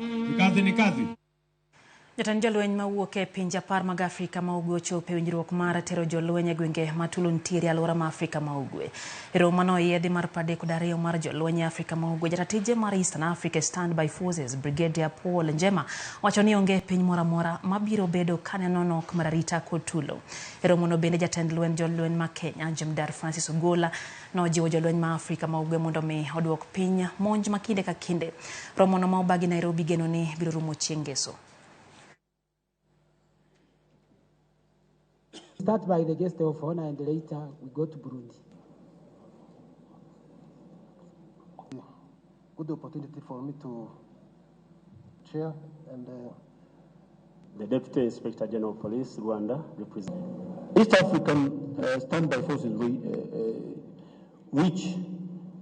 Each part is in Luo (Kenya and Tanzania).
Kazi ni kazi. Jatend jolweny mawuok e pinje 10 mag Afrika ma Ugwe ochopo e winjruok mar tero jolweny e gwenge ma tulo nitiere e alwora ma Afrika ma Ugwe. E romo mane oyiedhi mar 32 mar jolweny e Afrika ma Ugwe, jata tije mar Eastern Africa Standby Forces Brigadier Paul Njema wacho ni onge piny moro amora mabiro bedo kaneno nok mar arita kod tulo. E romono bende jatend lweny jolweny ma Kenya Jemdar Francis Ogolla nojiwo jolweny ma Afrika ma Ugwe mondo mi oduok piny monj ma kinde ka kinde. Romono ma obagi Nairobi geno ni biro rumo chieng' ngeso. Start by the guest of honor and later we go to Burundi. Good opportunity for me to chair and the Deputy Inspector General of Police, Rwanda, represent East African standby forces, which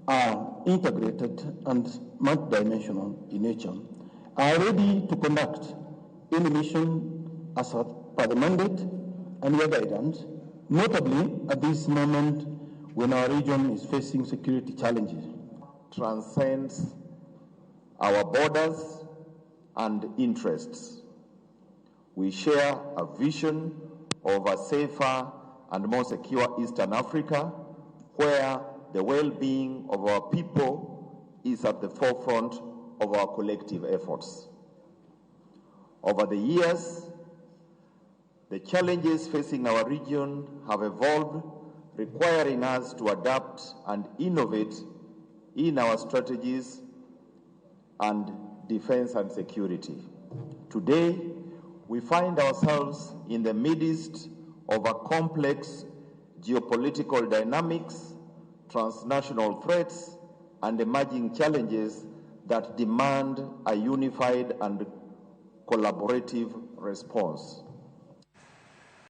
are integrated and multidimensional in nature, are ready to conduct any mission as per the mandate and your guidance, notably at this moment when our region is facing security challenges. Transcends our borders and interests. We share a vision of a safer and more secure Eastern Africa, where the well-being of our people is at the forefront of our collective efforts. Over the years, the challenges facing our region have evolved, requiring us to adapt and innovate in our strategies and defense and security. Today, we find ourselves in the midst of a complex geopolitical dynamics, transnational threats, and emerging challenges that demand a unified and collaborative response.